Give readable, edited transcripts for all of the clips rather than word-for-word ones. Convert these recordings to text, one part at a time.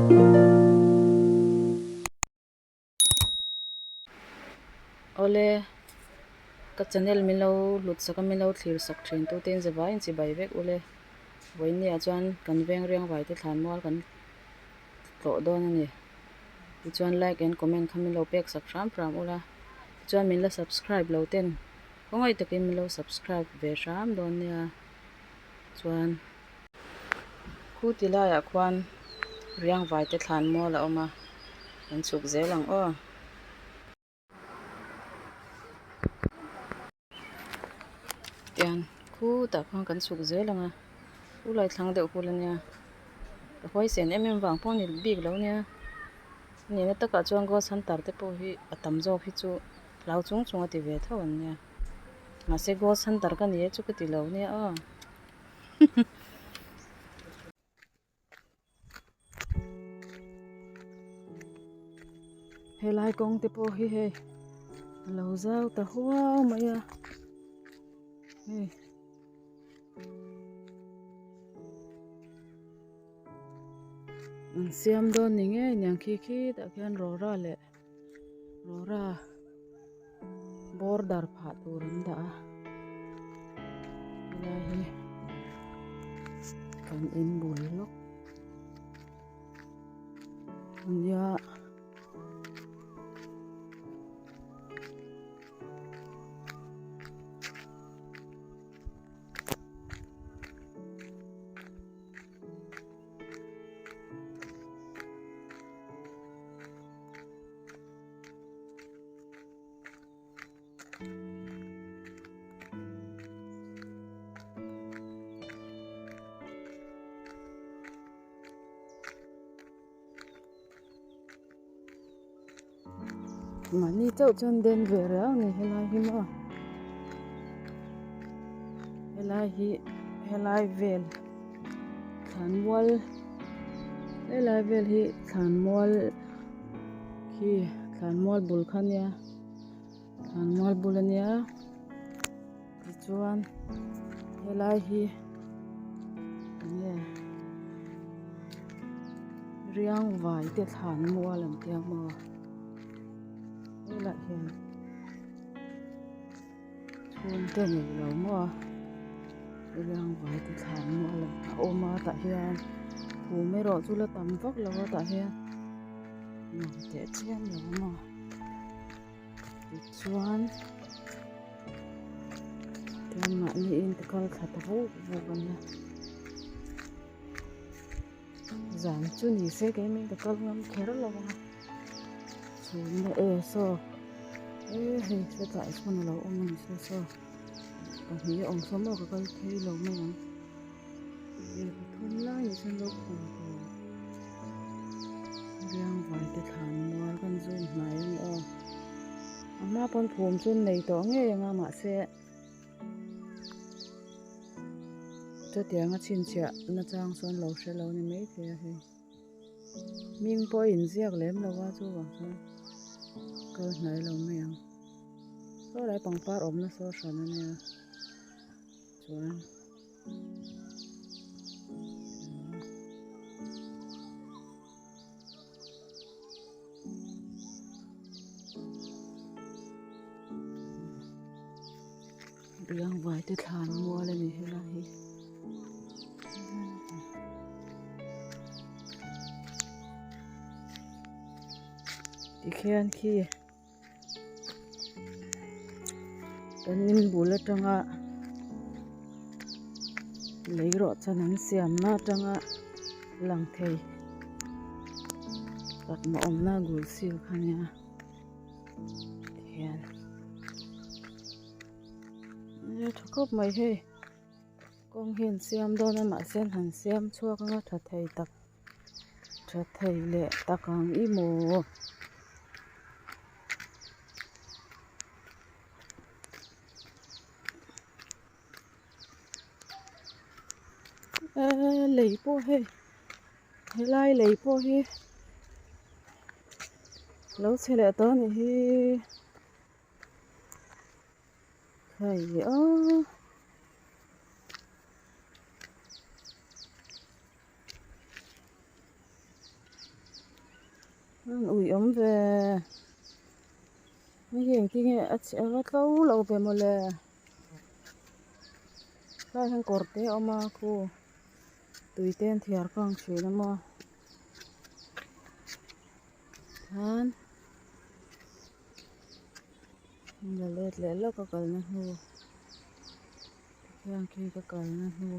Awle, ka channel min lo hlut sak a, min lo thlir sak thin tu te in zavai in chibai vek ule. Vawiinniah chuan kan veng riang vai te thlan mual kan tlawh dawn a ni. Tichuan like and comment kha min lo pek sak hram hram ula. Tichuan min la subscribe lo ten khawngaih takin min lo subscribe ve hram dawn nia. Chuan. Khu ti laiah khuan riang vai te thlan mual a awm a, kan chhuk zel ang aw. Tiang khutah khuan kan chhuk zel ang a, chu lai thlang deuh kul a nia, ka huaisen em em vang pawh a ni bik lo nia, a nihna takah chuan ghost hunter te pawh hi a tam zawk hi chu hlau chung chung a ti ve tho an nia, mahse ghost hunter ka ni e chu ka ti lo nia aw. Helai kawng te pawh hi hei a lo zau ta huau mai a hei an siam dawn ni ngei niang khi khi tah khian rawra leh rawra. Border phah tur an dah a helai hi kan in bul lawk a nia. Mahni chauh chuan den ve riau a ni helai hi maw helai hi helai vel thlanmual helai vel hi thlanmual. Khi thlanmual bul kha ania thlanmual bul ania tichuan helai hi enge riang vai te thlanmual an tia maw helaiah hian chhungte nei lo maw riang vai te thlanmual a awm a tah hian phum erawh chu la tam vak lo a tah hian. Nuam teh chiam lo a maw tichuan chuan mahni in ka kal thla ta vuk vuk a nia zan chu ni se keimah in ka kal ngam kher lo a chhun e saw e hei hetah sawn a lo awm a ni saw saw pahnih a awm saw maw ka kal phei lo mai ang. Ve pathum laiah chuan lo khum tur riang vai te thlan mual kan zoom hnai a ni aw a hma pawn phum chu an nei tawh ngei ang a mahse chutianga chhinchhiah nachang sawn lo hre lo ni maithei a hei hming pawh a inziak lem lo a chuvang chuan kal hnai lo mai ang saw lai pangpar awmna saw hran a nia chuan. Riang vai te thlan mual a ni helai hi. Tikhian khi Kan in bul atanga lei rawh chan an siamna atanga lang thei pakma awmna gul sil kha nia tihian tha khawp mai hei kawng hi an siam dawn a mahse an han siam chhuak anga tha thei tak. Tha thei leh tak ang i maw. Eee lei pawh hei helai lei pawh hi lo chhe leh tawh a nih hi hei aw. An ui awm ve hei hi engtin nge a chhe a tlo lo ve mawle tlaiah hian kawr te a awm a khu tui te an thiar kang thin a maw khan la let leh lawk a kalna hnu tikhian khi ka kalna hnu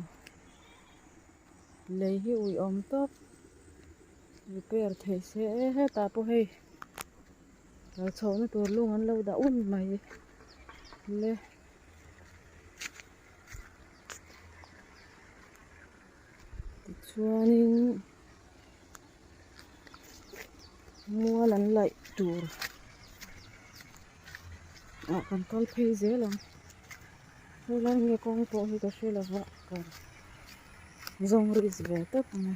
lei hi ui awm tawp. Repair theih se e hetah pawh hei kal chhohna tur lung an lo dah un mai le. Tichuanin mual an laih tur ah kan kal phei zel ang helai nge kawng pawh hi ka hre lo va ka zawng risk ve tawp a ni.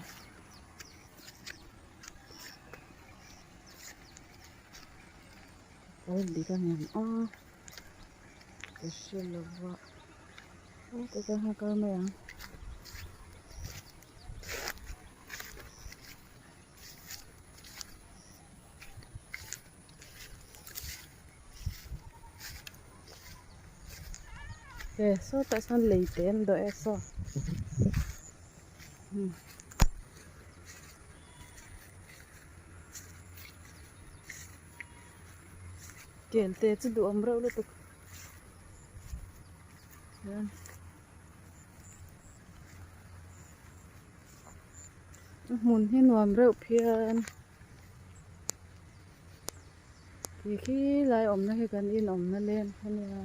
Kal dik a ngem a ka hre lo va aw tikhan a kal mai ang. E sawtah sawn lei te an dawh e saw. Kel te chu duhawm reuh lutuk hian a hmun hi nuam reuh phian ti khi lai awmna hi kan inawmna leng a nia.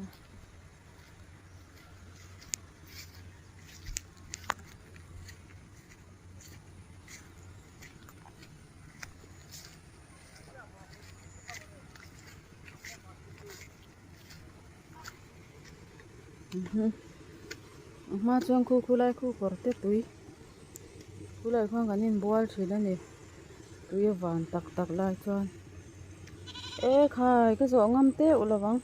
A hma chuan khu khulai khu kawr te tui khulai khuan kan inbual thin a ni tui a van tak tak lai chuan e khai ka zawh ngam teuh lo vang.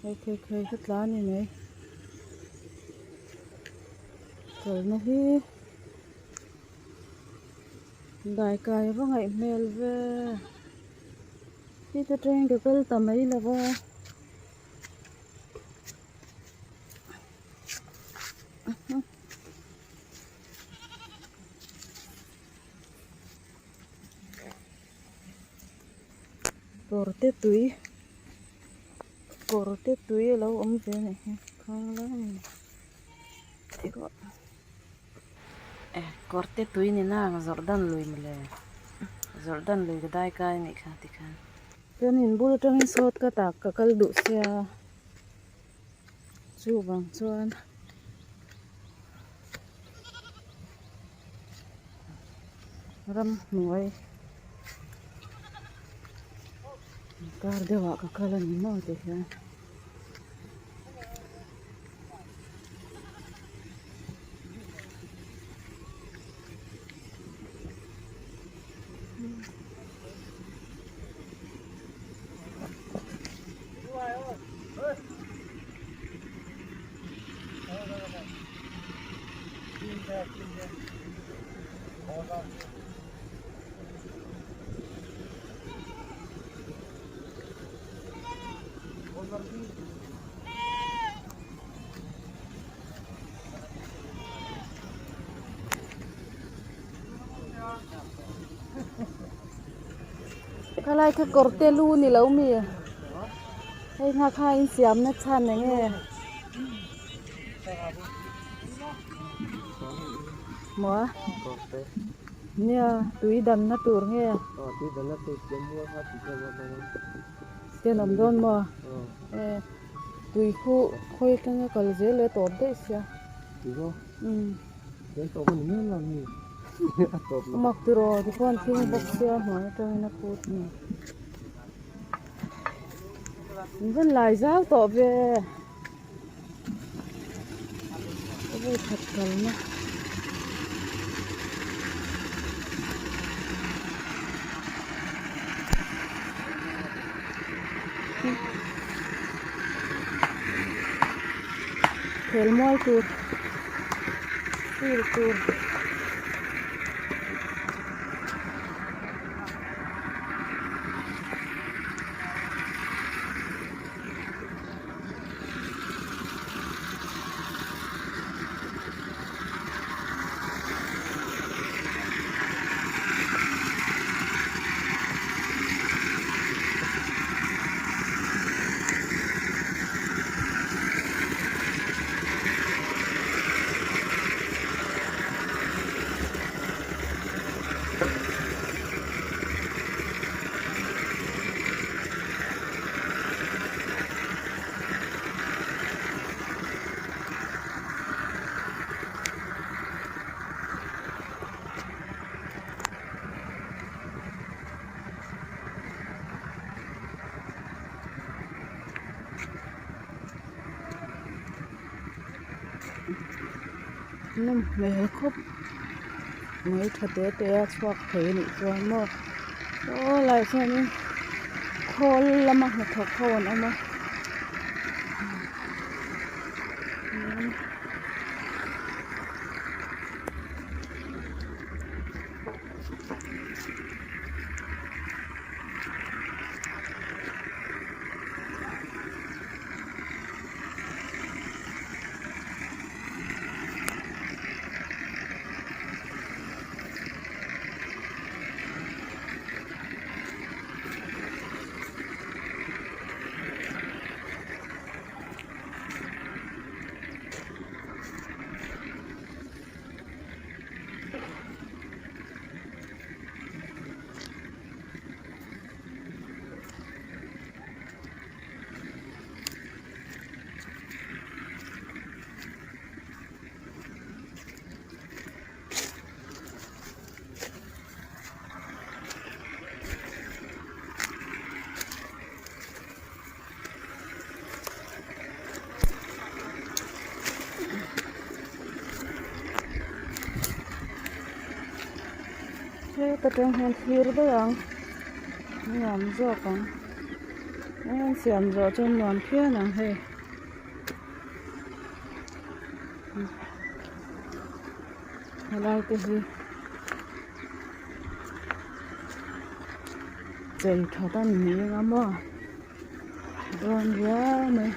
Hei khei khei ka tla a ni mai kalna hi daikai va ngaih hmel ve heta tangin ka kal ta mai lo va. Kawr te tui kawr te tui a lo awm ve a nih hi khang lai a ni tihruah eh kawr te tui ni nang Jordan lui mawle Jordan lui ka dai kai a nih kha tikhan chuan in bul atangin sawt ka tak ka kal duh sia chuvang chuan. Ramhnuai kar deuh ah ka kal a ni maw ti hian. Khalai kha kawr te lu ni lo mi hei hma kha in siam na chhan eng nge. Maw nia tui danna tur nge ten awm dawn maw e tui khu khawi atanga kal zel leh tawp daih sia a mak tiraw tikhuan thing bawk sia hnuai atangin a phut a ni. An rawn lai zau tawh ve. Khawvel khat kalna. Khelmual tur field tur. Nawm hmel khawp mai tha te te a chhuak thei a nih chuan maw saw laiah chuanin khawl lama hnathawk ho an awm a. Heta tang hian thlir daih ang nuam zawk ang an siam zawh chuan nuam phian ang hei. Helai te hi chei that a ni eng a maw dawn riau mai.